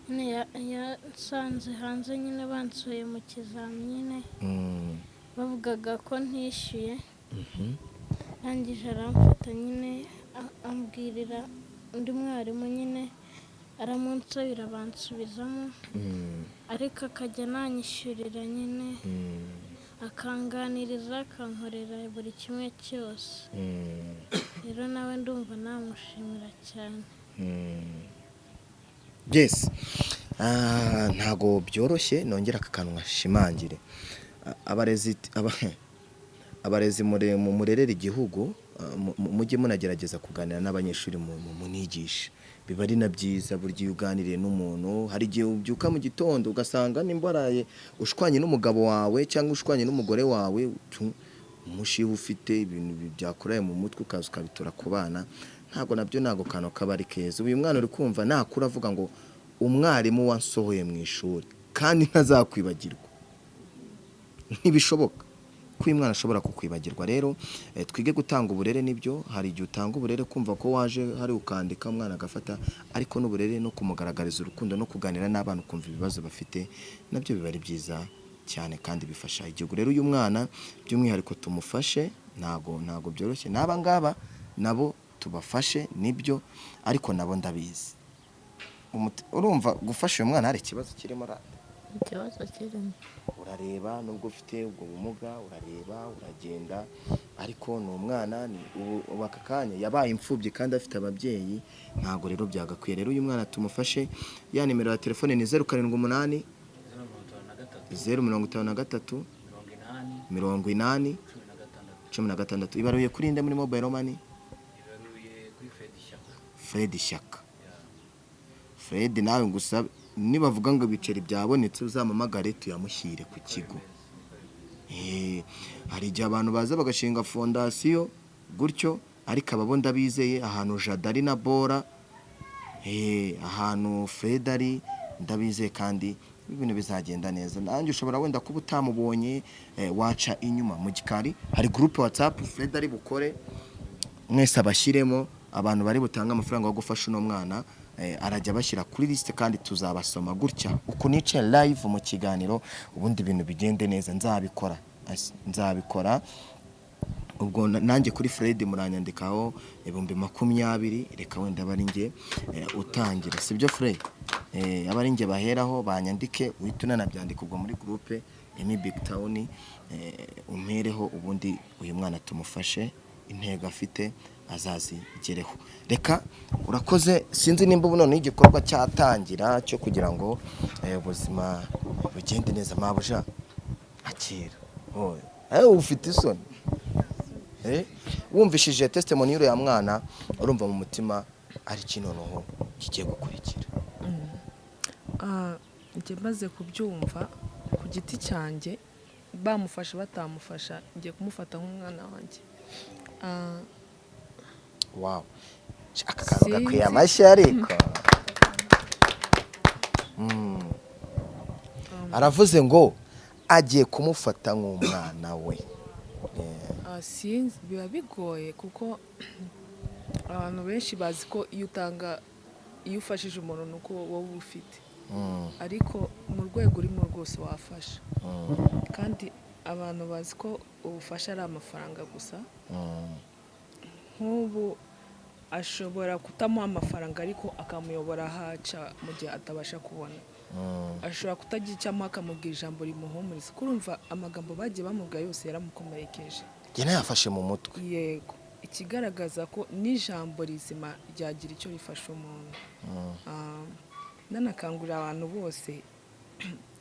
nyine yasanze hanze nyine bansuye mu kizamini, bavugaga ko ntishyuye. Arangije aramfata nyine, ambwirira undi mwarimu nyine, aramunsabira bansubizamo, ariko akajya ananyishyurira nyine, akanganiriza, akankorera buri kimwe cyose. Rero nawe ndumva namushimira cyane. Yes. Ntago byoroshye. Nongera aka kantu nkashimangire. Abarezi murerera igihugu, mujye munagerageza kuganira n'abanyeshuri, munigishe, biba ari na byiza. Burya iyo uganiriye n'umuntu, hari igihe ubyuka mu gitondo ugasanga nimba waraye ushwanye n'umugabo wawe cyangwa ushwanye n'umugore wawe, umushiha ufite ibintu byakuraye mu mutwe, ukaza ukabitura ku bana, ntabwo nabyo, ntabwo kantu kaba ari keza. Uyu mwana uri kumva nakura avuga ngo umwarimu wansohoye mu ishuri, kandi ntazakwibagirwa. Ntibishoboka ko uyu mwana ashobora kukwibagirwa. Rero twige gutanga uburere. Nibyo, hari igihe utanga uburere kumva ko waje hari ukandika umwana agafata, ariko n'uburere no kumugaragariza urukundo no kuganira n'abana ukumva ibibazo bafite, nabyo biba ari byiza cyane kandi bifasha igihugu. Rero uyu mwana by'umwihariko tumufashe. Ntago byoroshye n'aba ngaba nabo tubafashe, nibyo, ariko nabo ndabizi. Urumva gufasha uyu mwana hari ikibazo kirimo rata? Ikibazo kirimo. Urareba, nubwo ufite ubwo bumuga, urareba, uragenda, ariko ni umwana, ni ubu aka kanya yabaye imfubyi kandi afite ababyeyi, ntabwo rero byagakwiye. Rero uyu mwana tumufashe. Ya nimero ya telefone ni 078 053 80 16. Ibaruye kuri nde muri mobile money? Ibaruye kuri Fred Shyaka. Fred Shyaka. Fred, nawe ngusabe, nibavuga ngo ibiceri byabonetse uzampamagare tuyamushyire ku kigo. Hari igihe abantu baza bagashinga fondasiyo gutyo, ariko ababo ndabizeye, ahantu Jada ari na Bora, ahantu Fred ari ndabizeye, kandi ibintu bizagenda neza. Nanjye ushobora wenda kuba utamubonye, waca inyuma mu gikari, hari groupe WhatsApp Fred ari bukore, mwese abashyiremo. Abantu bari butange amafaranga yo gufasha uno mwana, arajya bashyira kuri liste kandi tuzabasoma gutya uku nicaye live mu kiganiro, ubundi ibintu bigende neza. Nzabikora, nzabikora. Ubwo nanjye kuri Fred muranyandikaho 20,000, reka wenda aba ari njye utangira, sibyo Fred? Aba ari njye baheraho banyandike, uhite unanabyandika ubwo muri groupe Emmy Big Town, umpereho, ubundi uyu mwana tumufashe, intego afite azazigereho. Reka urakoze. Sinzi nimba ubu noneho igikorwa cyatangira cyo kugira ngo ubuzima bugende neza. Mabuja, akira. Oya, ufite isoni. Wumvishije testimony y'uriya mwana, urumva mu mutima ari iki noneho kigiye gukurikira? Njye maze kubyumva ku giti cyanjye, bamufasha batamufasha, ngiye kumufata nk'umwana wanjye. Wow, aka kantu gakwiye Sinzi. amashyi ariko. Aravuze ngo agiye kumufata nk'umwana we. Sinzi, biba bigoye kuko abantu benshi bazi ko iyo utanga, iyo ufashije umuntu, ni uko wowe ufite, ariko mu rwego urimo rwose wafasha. Kandi abantu bazi ko ubufasha ari amafaranga gusa. Nk'ubu ashobora kutamuha amafaranga, ariko akamuyobora ahaca mu gihe atabasha kubona. Ashobora kutagira icyo amuha, akamubwira ijambo rimuhumuriza. Kurumva amagambo bagiye bamubwira yose yaramukomerekeje. Njye nayafashe mu mutwe. Yego, ikigaragaza ko n'ijambo rizima ryagira icyo rifasha umuntu. Nanakangurira abantu bose,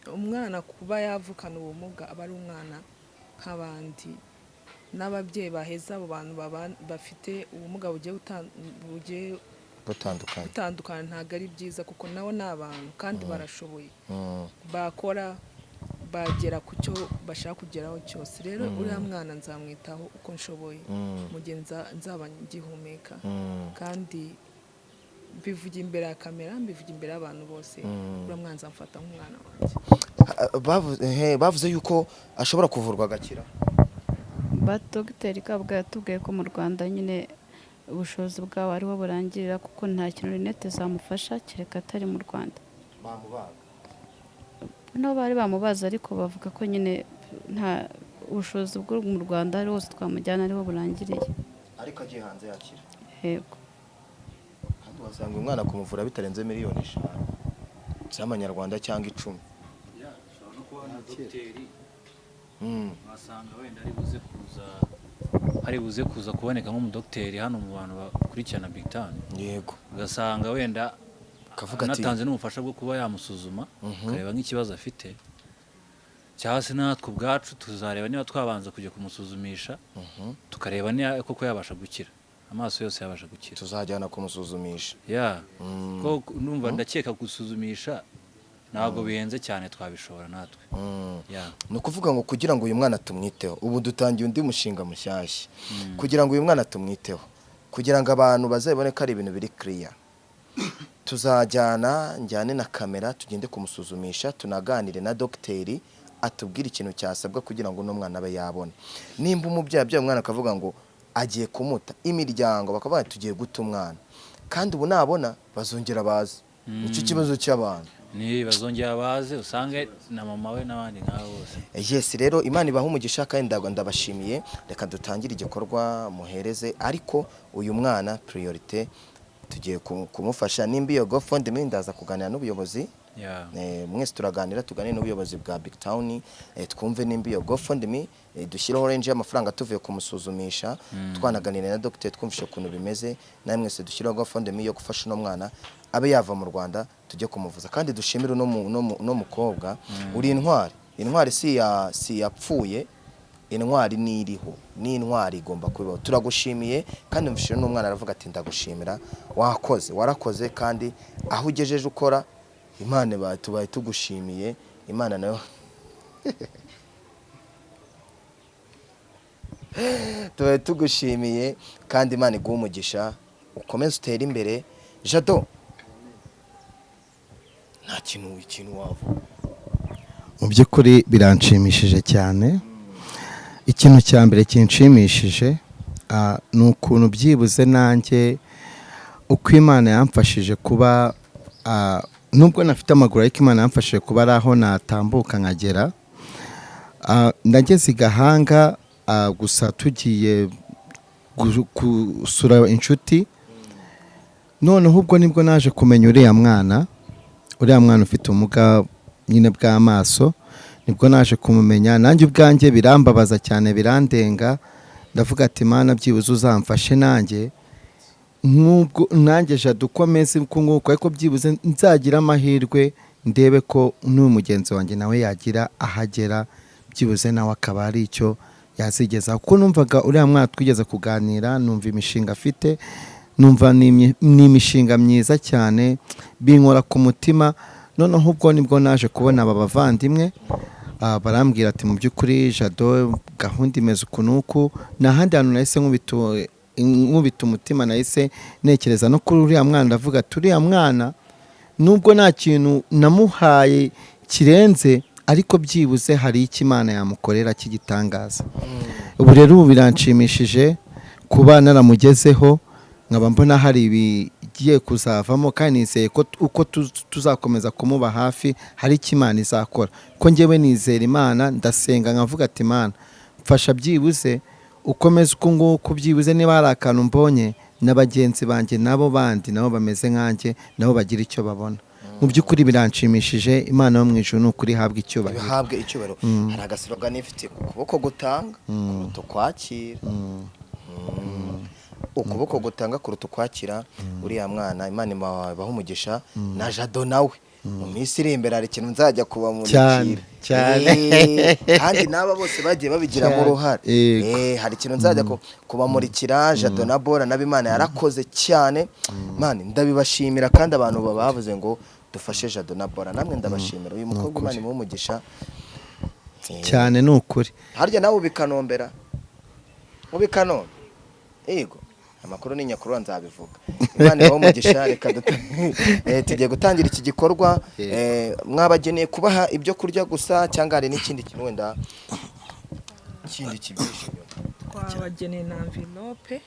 umwana kuba yavukana ubumuga aba ari umwana nk'abandi, n'ababyeyi baheza abo bantu bafite ubumuga bugiye bugiye butandukanye butandukana, ntabwo ari byiza, kuko nabo ni abantu kandi barashoboye, bakora bagera ku cyo bashaka kugeraho cyose. Rero uriya mwana nzamwitaho uko nshoboye mu gihe nzaba ngihumeka. Kandi mbivuga imbere ya kamera, mbivuga imbere y'abantu bose, uriya mwana nzamufata nk'umwana wanjye. Bavuze yuko ashobora kuvurwa agakira. Ba dogiteri Kabgayi yatubwiye ko mu Rwanda nyine Ubushobozi bwabo ariho burangirira, kuko nta kintu rinete zamufasha kereka atari mu Rwanda. Bamubaga? No bari bamubaza, ariko bavuga ko nyine nta ubushobozi bwo mu Rwanda ari hose twamujyana ariho burangiriye. Ariko agiye hanze yakira? Yego. Kandi wasanga umwana kumuvura bitarenze miliyoni 5 z'amanyarwanda cyangwa 10. Ushobora no kubona dogiteri, wasanga wenda ari buze kuza kuboneka nk'umudogiteri hano mu bantu bakurikirana Big Town. Ugasanga wenda Kavuga ati- anatanze n'ubufasha bwo kuba yamusuzuma, akareba nk'ikibazo afite, cyangwa se natwe ubwacu tuzareba niba twabanza kujya kumusuzumisha, tukareba niba koko yabasha gukira amaso yose, yabasha gukira. Tuzajyana kumusuzumisha. Ya, ko numva ndakeka gusuzumisha ntabwo bihenze cyane, twabishobora natwe. Ya. Ni ukuvuga ngo kugira ngo uyu mwana tumwiteho, ubu dutangiye undi mushinga mushyashya kugira ngo uyu mwana tumwiteho, kugira ngo abantu bazabone ko ari ibintu biri kiriya. Tuzajyana, njyane na kamera, tugende kumusuzumisha, tunaganire na dogiteri atubwire ikintu cyasabwa kugira ngo uno mwana abe yabona. Nimba umubyeyi abyaye umwana akavuga ngo agiye kumuta, imiryango bakavuga bati tugiye guta umwana, kandi ubu nabona bazongera baze. Nicyo kibazo cy'abantu. Ni bazongera baze, usange na mama we n'abandi nk'abo bose. Yes, rero Imana ibaha umugisha kandi ndabashimiye. Reka dutangire igikorwa muhereze, ariko uyu mwana priorité tugiye kumufasha. Nimba iyo GoFundMe, ndaza kuganira n'ubuyobozi. Mwese turaganira, tuganire n'ubuyobozi bwa Big Town, twumve nimba iyo GoFundMe dushyireho range y'amafaranga tuvuye kumusuzumisha, twanaganira na docteur, twumvishe ukuntu bimeze. Namwe mwese dushyireho GoFundMe yo gufasha uno mwana abe yava mu Rwanda, tujye kumuvuza. Kandi dushimire uno mukobwa uri intwari. Intwari si yapfuye, intwari niriho, ni intwari igomba kubibaho. Turagushimiye kandi mfishije n'umwana aravuga ati ndagushimira, wakoze, warakoze, kandi aho ugejeje ukora Imana tubaye tugushimiye. Imana nayo tubaye tugushimiye, kandi Imana iguhe umugisha, ukomeze utere imbere. Jado, nta kintu ikintu wavuga? Mu by'ukuri biranshimishije cyane. Ikintu cya mbere kinshimishije ni ukuntu byibuze nanjye uko Imana yamfashije kuba, nubwo nafite amaguru, ariko Imana yamfashije kuba ari aho natambuka nkagera. Nageze i Gahanga, gusa tugiye gusura inshuti. Noneho ubwo nibwo naje kumenya uriya mwana ufite ubumuga nyine bw'amaso. Nibwo naje kumumenya nanjye ubwanjye, birambabaza cyane, birandenga. Ndavuga ati Mana, byibuze uzamfashe nanjye, nk'ubwo nanjye Jado uko ameze uku nguku, ariko byibuze nzagira amahirwe ndebe ko n'uyu mugenzi wanjye nawe yagira ahagera, byibuze nawe akaba ari icyo yazigezaho. Kuko numvaga uriya mwana twigeze kuganira, numva imishinga afite, numva ni imishinga myiza cyane, binkora ku mutima. Noneho ubwo nibwo naje kubona aba bavandimwe, barambwira ati mu by'ukuri Jado gahunda imeze uku n'uku. Nta handi hantu nahise nkubita umutima, nahise ntekereza no kuri uriya mwana. Ndavuga ati uriya mwana nubwo nta kintu namuhaye kirenze, ariko byibuze hari icyo Imana yamukorera cy'igitangaza. Ubu rero ubu biranshimishije kuba naramugezeho, nkaba mbona hari ibigiye kuzavamo, kandi nizeye ko uko tuzakomeza kumuba hafi hari icyo Imana izakora. Ko njyewe nizera Imana, ndasenga nkavuga ati Imana mfasha byibuze ukomeze uku nguku, byibuze niba hari akantu mbonye na bagenzi banjye nabo bandi nabo bameze nkanjye nabo bagira icyo babona. Mu by'ukuri biranshimishije. Imana yo mu ijuru ni ukuri ihabwe icyubahiro. Bihabwe icyubahiro. Hari agaslogan ifite: ukuboko gutanga kuruta ukwakira. Ukuboko gutanga kuruta ukwakira. Uriya mwana Imana ibaha umugisha, na Jado nawe mu minsi iri imbere hari ikintu nzajya kubamurikira. Cyane, cyane. Kandi n'aba bose bagiye babigiramo Cyane. uruhare. Yego. Hari ikintu nzajya kubamurikira. Jado na Bora nabo Imana yarakoze cyane. Mani ndabibashimira, kandi abantu bavuze ngo dufashe Jado na Bora, namwe ndabashimira. Uyu mukobwa Imana imuhe umugisha. Cyane ni ukuri. Harya nawe ubikanombera, ubikanombe. Yego, amakuru ni nyakuru nzabivuga. Imana ibahe umugisha. Reka tugiye gutangira iki gikorwa. Mwabageneye kubaha ibyo kurya gusa cyangwa hari n'ikindi kintu wenda kindi kibyihishe inyuma? Twabageneye na envelope.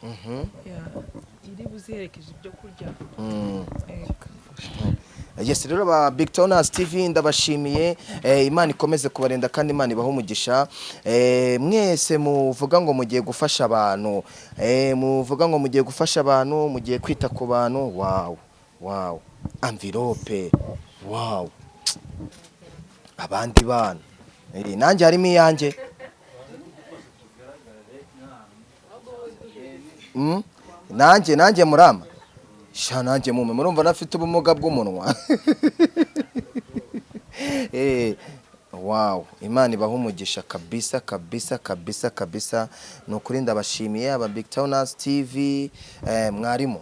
Ya. Iri buziherekeje ibyo kurya. Yego. Yes, rero ba Big Towners TV ndabashimiye, Imana ikomeze kubarinda kandi Imana ibahe umugisha. Mwese muvuga ngo mugiye gufasha abantu, muvuga ngo mugiye gufasha abantu, mugiye kwita ku bantu. Wow, wow, envelope, wow, abandi bana, nanjye harimo iyanjye. Nanjye murama sha, nanjye mume murumva nafite ubumuga bw'umunwa. Wow, Imana ibahe umugisha kabisa kabisa kabisa kabisa. Ni ukuri ndabashimiye aba Big Towners TV. Mwarimu,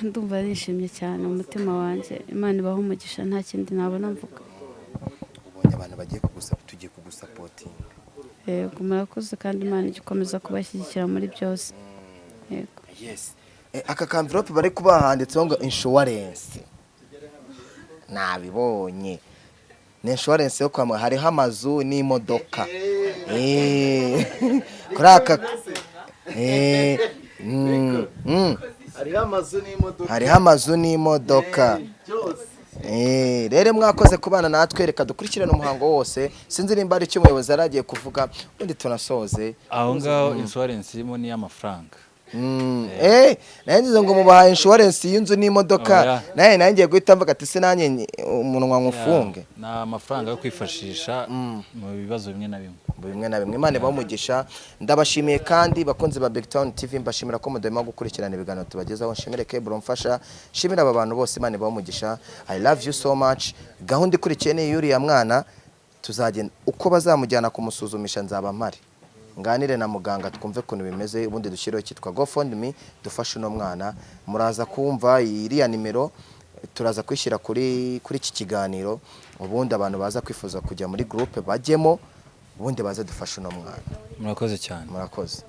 Ndumva nishimye cyane mu mutima wanjye. Imana ibahe umugisha, nta kindi nabona mvuga. Ubonye abantu bagiye kugusaba, tugiye kugusapotinga. Yego, murakoze, kandi Imana ijya ikomeza kubashyigikira muri byose. Yego. Yes. Aka ka envelope bari kuba handitseho ngo insurance, nabibonye ni insurance yo kwa muganga, hariho amazu n'imodoka. Kuri aka Hariho amazu n'imodoka. Hariho amazu n'imodoka. Byose. Rero mwakoze kubana natwe, reka dukurikirane umuhango wose. Sinzi nimba ari icyo umuyobozi yari agiye kuvuga, ubundi tunasoze. Aho ngaho insurance irimo ni iy'amafaranga. Nayo ngize ngo mubahaye insurance y'inzu n'imodoka. Oya. Nayo ngiye guhita mvuga ati se nanjye umunwa nkufunge. Ni amafaranga yo kwifashisha mu bibazo bimwe na bimwe. Bimwe na bimwe. Imana ibahe umugisha. Ndabashimiye kandi bakunzi ba Big Town TV, mbashimira ko mudahwema gukurikirana ibiganiro tubagezaho. Nshimire Kebro mfasha, nshimire aba bantu bose. Imana ibahe umugisha. I love you so much. Gahunda ikurikiye ni iy'uriya mwana, tuzagenda uko bazamujyana kumusuzumisha, nzaba mpari nganire na muganga twumve ukuntu bimeze, ubundi dushyireho icyitwa GoFundMe dufashe uno mwana. Muraza kumva iriya nimero turaza kwishyira kuri iki kiganiro, ubundi abantu baza kwifuza kujya muri groupe bajyemo, ubundi baze dufashe uno mwana. Murakoze cyane. Murakoze.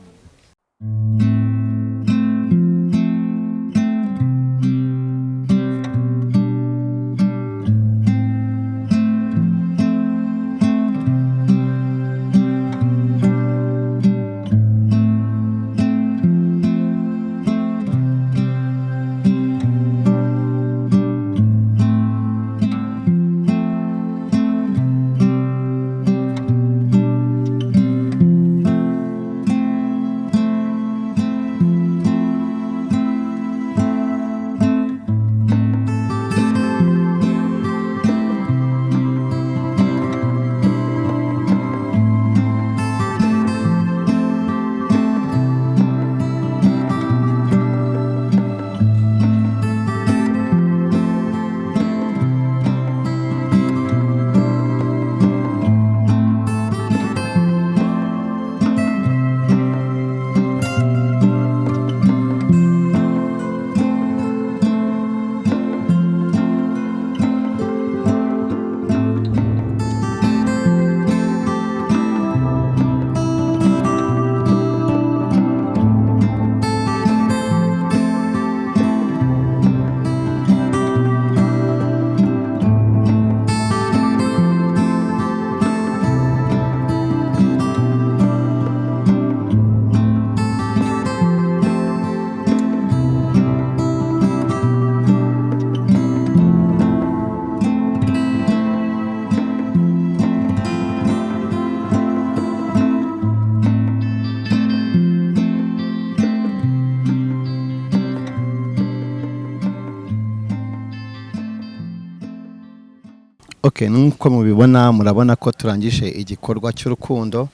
Okay, nk'uko mubibona, murabona ko turangije igikorwa cy'urukundo,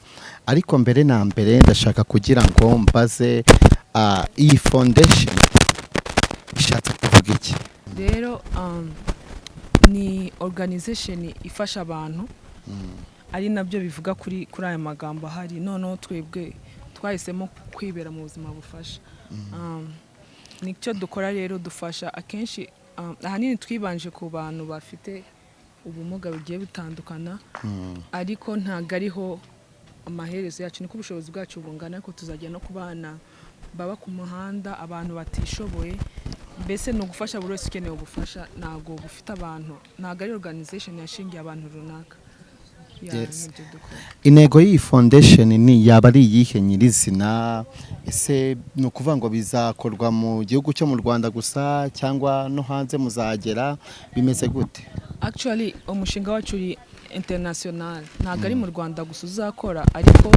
ariko mbere na mbere ndashaka kugira ngo mbaze, iyi foundation ishatse kuvuga iki? Rero ni organization ifasha abantu, ari nabyo bivuga kuri aya magambo ahari. Noneho twebwe twahisemo kwibera mu buzima bufasha. Nicyo dukora rero, dufasha akenshi, ahanini twibanje ku bantu bafite ubumuga bugiye butandukana, ariko ntabwo ariho amaherezo yacu, niko ubushobozi bwacu bungana, ariko tuzajya no ku bana baba ku muhanda, abantu batishoboye. Mbese ni ugufasha buri wese ukeneye ubufasha. Ntabwo bufite abantu, ntabwo ari organization yashingiye abantu runaka. Yeah, Yes. nibyo dukora. Intego y'iyi foundation ni yaba ari iyihe nyirizina? Ese ni ukuvuga ngo bizakorwa mu gihugu cyo mu Rwanda gusa, cyangwa no hanze muzagera? Bimeze gute? Actually, umushinga wacu uri international, ntabwo ari mu Rwanda gusa uzakora, ariko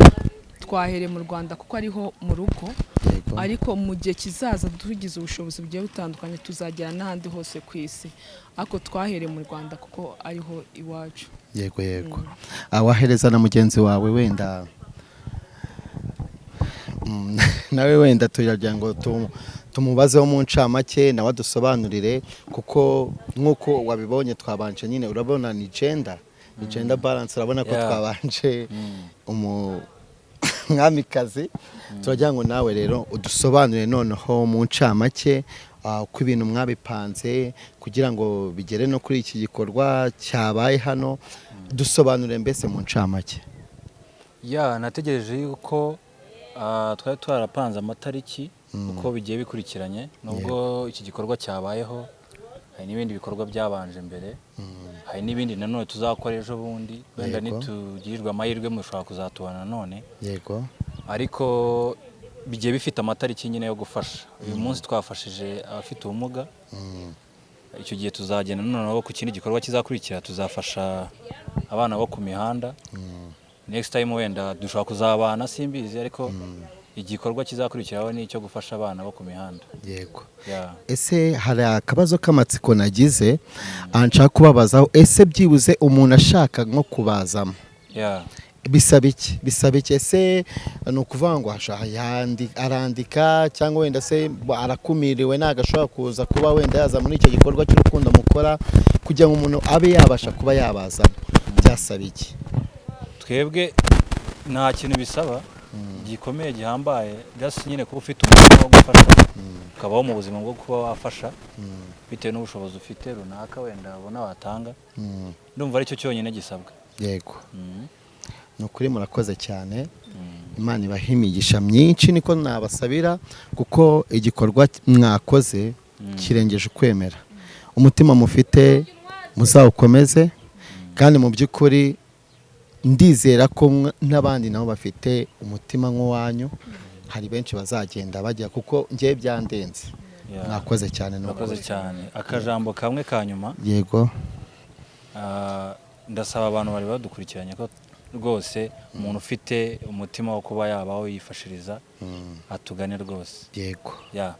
twahereye mu Rwanda kuko ariho mu rugo. Ariko mu gihe kizaza, tugize ubushobozi bugiye butandukanye, tuzagera n'ahandi hose ku isi, ariko twahereye mu Rwanda kuko ariho iwacu. Yego, wahereza na mugenzi wawe wenda, nawe wenda turagira ngo tumubazeho mu ncamake, nawe adusobanurire, kuko nk'uko wabibonye twabanje nyine, urabona ni gender balance, urabona ko twabanje umwamikazi. Turagira ngo nawe rero udusobanurire noneho mu ncamake uko ibintu mwabipanze kugira ngo bigere no kuri iki gikorwa cyabaye hano. Dusobanurire mbese mu ncamake. Ya, nategereje yuko twari twarapanze amatariki uko bigiye bikurikiranye. Nubwo iki gikorwa cyabayeho, hari n'ibindi bikorwa byabanje mbere, hari n'ibindi nanone tuzakora ejo bundi wenda. Nitugirirwa amahirwe mushobora kuzatubona nanone. Ariko bigiye bifite amatariki nyine yo gufasha. Uyu munsi twafashije abafite ubumuga, icyo gihe tuzagenda noneho ku kindi gikorwa kizakurikira, tuzafasha abana bo ku mihanda. Next time wenda dushobora kuzabana, simbizi, ariko igikorwa kizakurikiraho ni icyo gufasha abana bo ku mihanda. Yeah. Ese hari akabazo k'amatsiko nagize, nshaka kubabazaho: ese byibuze umuntu ashaka nko kubazamo, bisaba iki? Bisaba iki? Ese ni ukuvuga ngo arandika, cyangwa wenda se arakumiriwe, ntabwo ashobora kuza kuba wenda yaza muri icyo gikorwa cy'urukundo mukora? Kugira ngo umuntu abe yabasha kuba yabazamo, byasaba iki? Twebwe nta kintu bisaba gikomeye gihambaye, just nyine kuba ufite umutima wo gufasha, ukabaho mu buzima bwo kuba wafasha bitewe n'ubushobozi ufite runaka wenda ubona watanga. Ndumva aricyo cyonyine gisabwa. Ni ukuri murakoze cyane, Imana ibahe imigisha myinshi, niko nabasabira, kuko igikorwa mwakoze kirengeje ukwemera. Umutima mufite muzawukomeze, kandi mu by'ukuri ndizera ko n'abandi nabo bafite umutima nk'uwanyu, hari benshi bazagenda bajya, kuko ngewe byandenze. Mwakoze cyane, ni Murakoze ukuri. cyane. Akajambo kamwe ka nyuma. Yego. Ndasaba abantu bari badukurikiranye ko rwose umuntu ufite umutima wo kuba yabaho yifashiriza atugane rwose. Ya,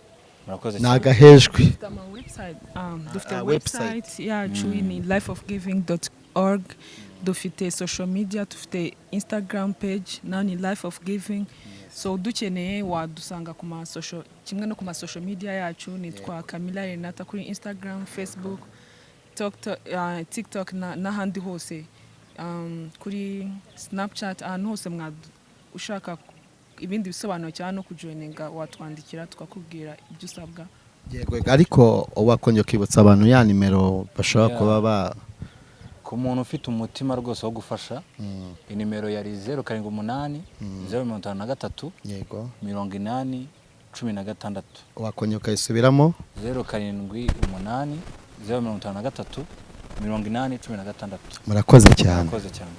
murakoze Ni cyane. agahejwe. Dufite ama website, dufite Website. website yacu ni lifeofgiving.org. Dufite social media, dufite Instagram page nayo ni Life of Giving. So dukeneye wadusanga ku ma social, kimwe no ku ma social media yacu, nitwa Camilla Renata kuri Instagram, Facebook, TikTok n'ahandi hose, kuri Snapchat, ahantu hose ushaka ibindi bisobanuro cyangwa no kujoininga, watwandikira tukakubwira ibyo usabwa. Yego, ariko wakongera ukibutsa abantu ya nimero bashobora kuba ba Ku muntu ufite umutima rwose wo gufasha, inimero yari 078 053 80 16. Wakongera ukayisubiramo? 078 053 80 16. Murakoze cyane. Murakoze cyane.